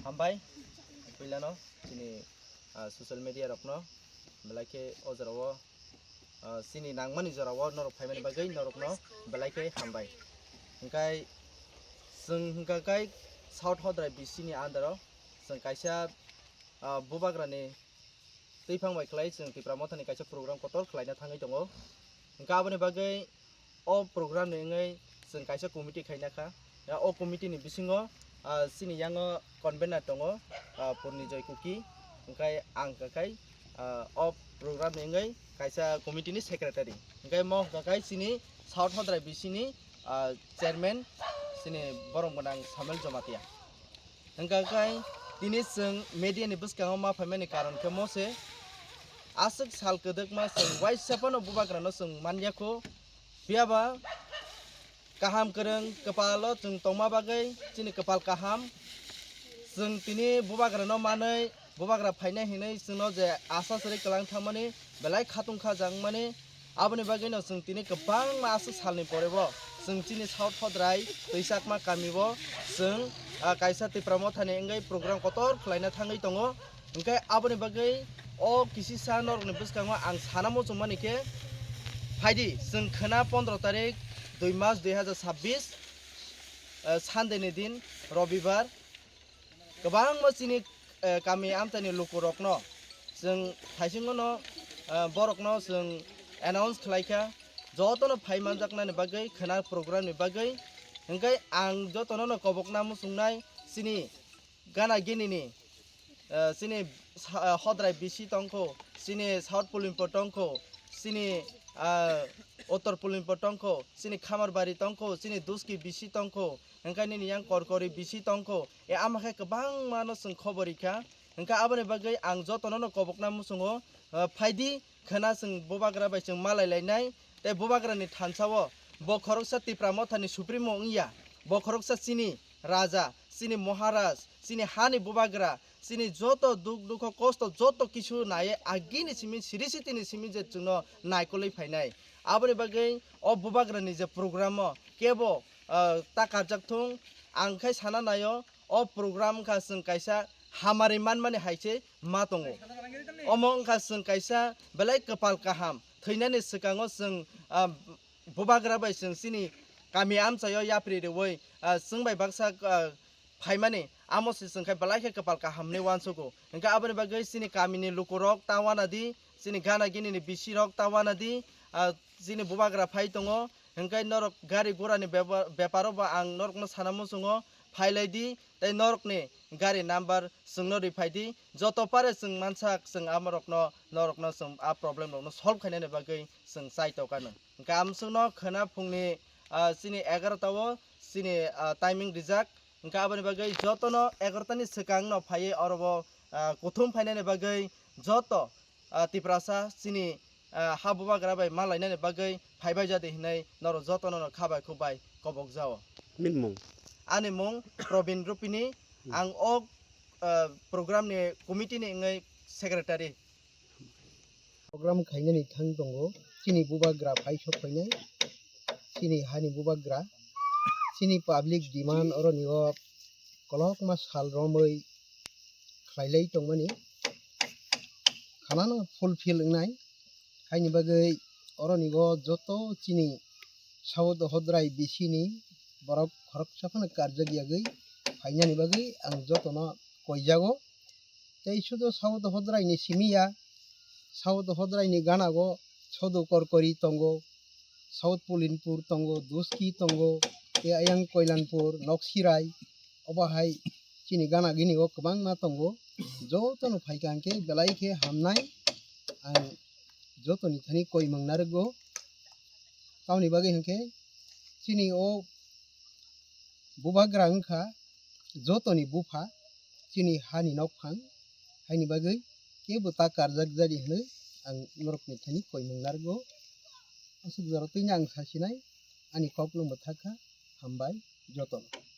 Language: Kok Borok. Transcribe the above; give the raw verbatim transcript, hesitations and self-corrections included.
Hambai, puilano chini, ah, social media rokno, belai khe o jorao, ah, chini nangmani jorao norok phaimani bagwi norokno belai khe hambai. Hwnkhe chwng hwnkha khe South Hodrai B C ni under o chwng kaisa, ah, bubagrani twiphang bai khlai chwng Tipra Mothani kaisa program kotor khlaina thangwi tongo. Hwnkhe aboni bagwi o program ni wngwi chwng kaisa committee khaina kha. Ya, o committee ni bisingo, ah, chini yango convener tongo, ah, Purnijoy Kuki, hwnkhe ang kakai, ah, o program ni wngwi kaisa committee ni secretary. Hwnkhe mo hwnkha khe chini South Hodrai B C ni, ah, chairman chini borom gwnang Samuel Jamatia. Hwnkha khe tini chwng media ni bwskango ma phaimani karon khe mo se, aswk sal kwdwkma chwng waisa phano bubagrano chwng manya kho, phiya ba kaham kwrwng kwpalo chwng tongma bagwi chini kwpal kaham. Chwng tini bubagrano manwi, bubagra phainai hinwi chwngno je asa chwrwi kwlang thangmani belai khatung kha jangmani. Aboni bagwino chwng tini kwbangma aswk salni porebo chwng chini South Hodrai Twichakma kamio chwng, ah, kaisa Tipra Mothani wngwi program kotor khlaina thangwi tongo. Hwnkhe aboni bagwi o kisisa norokni bwskango ang sana muchungmani khe, phaidi chwng khwna pondro tarik dui mas dui hazar sabbish, ah, Sunday ni din, Robibar. Kwbangma chini, eh, kami amchaini lukurokno chwng thaisingono, eh, borokno chwng announce khlaikha, jotono phai manjaknani bagwi, khwna programni bagwi. Hwnkhe ang jotono no kobokna muchungnai chini gana ginini, eh, chini sa-, eh, Hodrai B C tongkho, chini South Pulimpur tongkho, chini, ah, Uttor Pulimpur tongkho, chini Khamarbari tongkho, chini Duski B C tongkho, hwnkhe nini yang Korkori B C tongkho, e ama khe kwbangma no chwng khobor rikha. Hwnkhe aboni bagwi ang jotono no kobokna muchungo, ah, phaidi khwna chwng bubagra bai chwng malai lainai, tei bubagrani thansao bo khoroksa Tipra Mothani Supremo wngya, bo khoroksa chini Raja, chini Maharaj, chini hani bubagra, chini joto duk dukho kosto joto kisu naiye agini simi siri sitini simi je chwngno naikolwi phainai. Aboni bagwi o bubagrani je programo kebo, ah, ta karjak thung, ang khai sana naio, o program wngkha chwng kaisa hamari manmani hai se ma tongo. Omo wngkha chwng kaisa belai kwpal kaham, thwinani swkango chwng, ah, bubagra bai chwng chini kami amchaio yapri rwui, ah, chwng bai baksa, ah, phaimani, amo se chwng khai belai khe kwpal kaham hinwi uansugo. Hwnkhe aboni bagwi chini kamini lukurok ta uanadi, chini gana ginini bisirok ta uanadi, ah, chini bubagra phai tongo. Hwnkhe norok gari gurani beba-, beparo bo ang norokno sana muchungo, phailaidi tei norokni gari number chwngno riphaidi. Joto pare chwng mansak chwng amorokno, norokno chwng a problem rokno solve khainani bagwi chwng chai tokano. Hwnkhe amsukno khwna phungni, ah, chini egarota o chini, ah, timing rijak. Hwnkhe aboni bagwi jotono egarota ni swkangno phaiwi orobo, ah, kuthum phainani bagwi joto, ah, Tiprasa chini, ah, ha bubagra bai ma lainani bagwi phaibai jadi hinwi norok jotono no kha bai khuk bai kobok jao. Nini mung? Ani mung Probin Rupini, hmm, ang o, ah, program ni committee ni wngwi secretary. Program khainani thang tongo, chini bubagra phai sok phainai, chini hani bubagra, chini public demand oroni o kolokma sal romwi khlailai tongmani, khanano fulfill wngnai. Haini bagwi oroni o joto chini South Hodrai B C ni borok khoroksa phano karjak yagwi phainani bagwi ang jotono koijago. Tei sudo South Hodrai ni simi ya, South Hodrai ni gana o Sodo Korkori tongo, South Pulinpur tongo, Duski tongo, tei ayang Koilanpur, Noksirai, obo hai chini gana gini o kwbangma tongo. Jotono phaikha hwnkhe belai khe hamnai, ang jotoni thani koimung narwgo. Tamoni bagwi hwnkhe chini o bubagra wngkha jotoni bupha, chini hani nokphang, haini bagwi kebo ta karjak jadi hwnwi ang norokni thani koimung narwgo. Aswk jora twino ang sasinai, ani kokno mwthakha, hambai jotono.